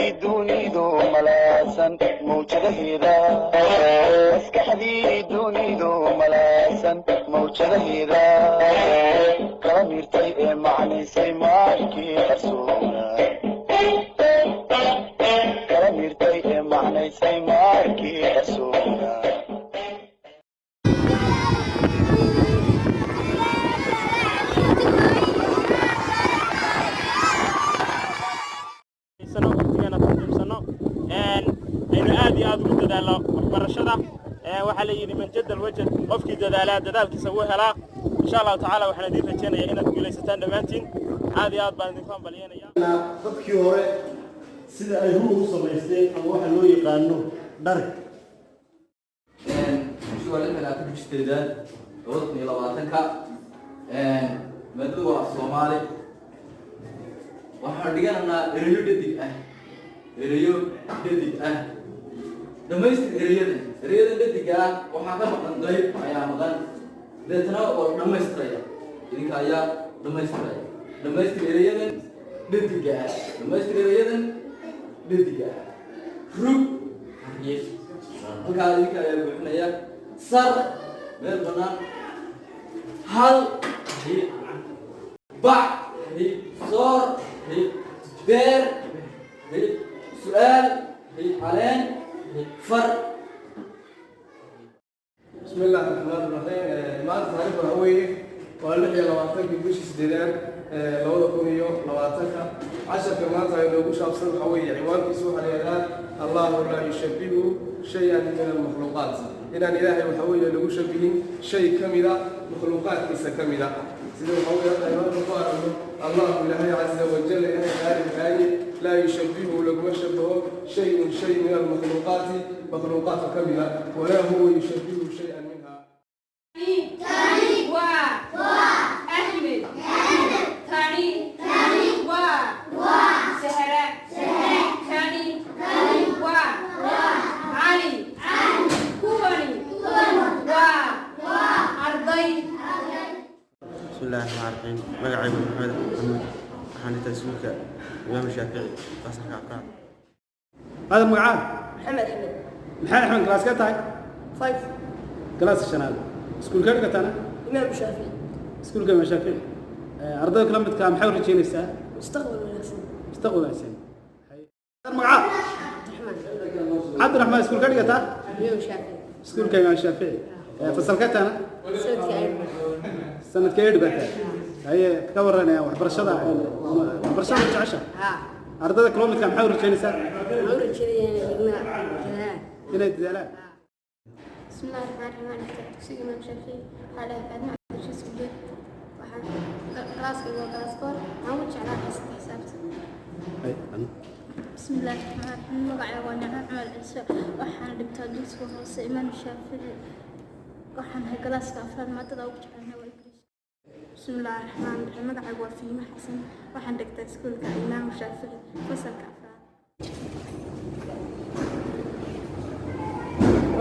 Maskaxdii dunidu malaasan mawjadaheeda, maskaxdii dunidu malaasan mawjadaheeda, kala miirtay ee macnaysay maankii qarsoona, kala miirtay ee macnaysay maankii qarsoona. Sano waqtigeena tartiibsano, aynu aad iyo aad ugu dadaalno waxbarashada. Waxaa la yidhi: "Man jadda wajad", qofkii dadaalaa dadaalkiisa wuu helaa. Insha Allahu tacaala, waxaan idiin rajeynayaa inaad guulaysataan dhammaantiin. Aad iyo aad baan idinku hambalyeynaya. Dadkii hore sida ay huwa u samaysteen ama waxa loo yaqaano dhar. Bishu waa 26-ka bishii sideedaad 2020-ka. Maadadu waa Soomaali. Waxaan dhiganaynaa ereyo dhedig ah. Ereyo dhedig ah, dhamaystir ereyada. Ereyada dhediga ah waxaa ka maqan qayb ayaa maqan, deetana oo dhammaystiraya idinka ayaa dhammaystiraya. Dhamaystir ereyadan dhediga ah, dhamaystir ereyadan dhediga ah. Rug, halkaa idinka ayaa buuxinaya. Sar, meel banaan. Hal, bac, soor, beer, su-aal, caleen, far. Bismi illaahi raxmaan raxiim. Maanta taariikhda waxaa weeye waa 26-kii bishii sideedaad 2020-ka. Casharka maanta ay noogu saabsan waxaa weeye, ciwaankiisu waxaa la yidhahdaa "Allahu laa yushabihu shay-an min almakhluuqaat", inaan Ilaahay waxaa weeye lagu shabihin shay ka mida makhluuqaadkiisa ka mida. Sida waxaa weeye hadda aynu halka ku aragno, Allahu, Ilaahay, caza wajal, Ilaahay qaalibkaaye, laa yushabihu, laguma shabaho, shay-un, shay, min almakhluuqaati, makhluuqaadka ka mida, walaa huwa yushabihu shay-an minha. Waa Axmed. Tani waa Sahra. Kani waa Cali. Kuwani waa arday. Bismi illahi raxmaan raxiim. Magacaygu Maxamed Maxamuud, waxaan dhigtaa iskuulka Imaam Shaafici, fasalka afraad. هذا magacaa? Maxamed Axmed. Maxay Axmed, galaaskee tahay? 5. Galaaska shanaad. Iskuulkee dhigataana? Imaam Shaafici. Iskuulka Imaam Shaafici. Ardayda kala midka maxay u rajeynaysaa? Mustaqbal wanaagsan. Mustaqbal wanaagsan. Magacaa? Cabdiraxmaan. Cabdiraxmaan, iskuulkee dhigataa? Imaam Shaafici. Iskuulka Imaam Shaafici. Fasalkee taana? Sanadkii ay. Sanadkee dhigataa? Haye, ka waranaya waxbarashada? Waxbarashada jecesha? Haa. Ardayda kala midka maxay u rajeynaysaa? Waxaan u rajeynayaa inay igna dadaalaan. Inay dadaalaan. بسم الله الرحمن الرحيم. Dugsiga Imaam Shaafici. Waxaa dhahay Faadma Cabdirashiid Suudeed. Waxaan galaaska waa galaas 4. Waxaan ugu jeclaa xiisada xisaabta. Haye, adna. بسم الله الرحمن الرحيم. Magacayga waa Nicmo Cumar Ciise. Waxaan dhigtaa dugsiga hoose Imaam Shaafici. Waxaan ahay galaaska afraad. Maadada ugu jeclahay waa Ingiriis. بسم الله الرحمن الرحيم. Magacayga waa Fiima Xasan. Waxaan dhigtaa iskuulka Imaam Shaafici, fasalka afraad.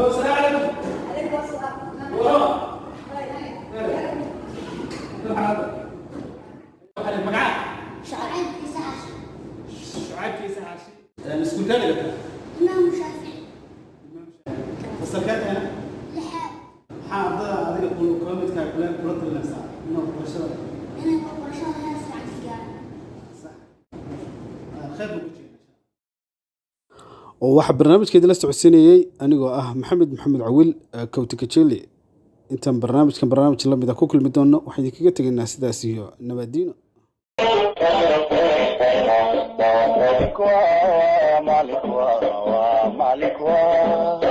السلام عليكم. عليكم السلام. Magacaa? Shucayb Ciise Xaashi. Shucayb Ciise Xaashi. Iskuulkee dhigataa? Imaam Shaafici. Fasalkee tahayna? Lixaad. Maxaa ardada adiga kula midkaa kula talinaysaa inuu waxbarashada? Inay waxbarashada heer fiican ka gaaraan. Sax, khayr buu ku jiraa. Oo waxaa barnaamijka idinla socodsiinayey anigoo ah Maxamed Maxamed Cawil Kowtikajeli. Intaan barnaamijkan barnaamij la mid ah ku kulmi doono, waxaan idinkaga tegaynaa sidaas iyo nabadiino. Malik waa, malik waa, waa malik waa.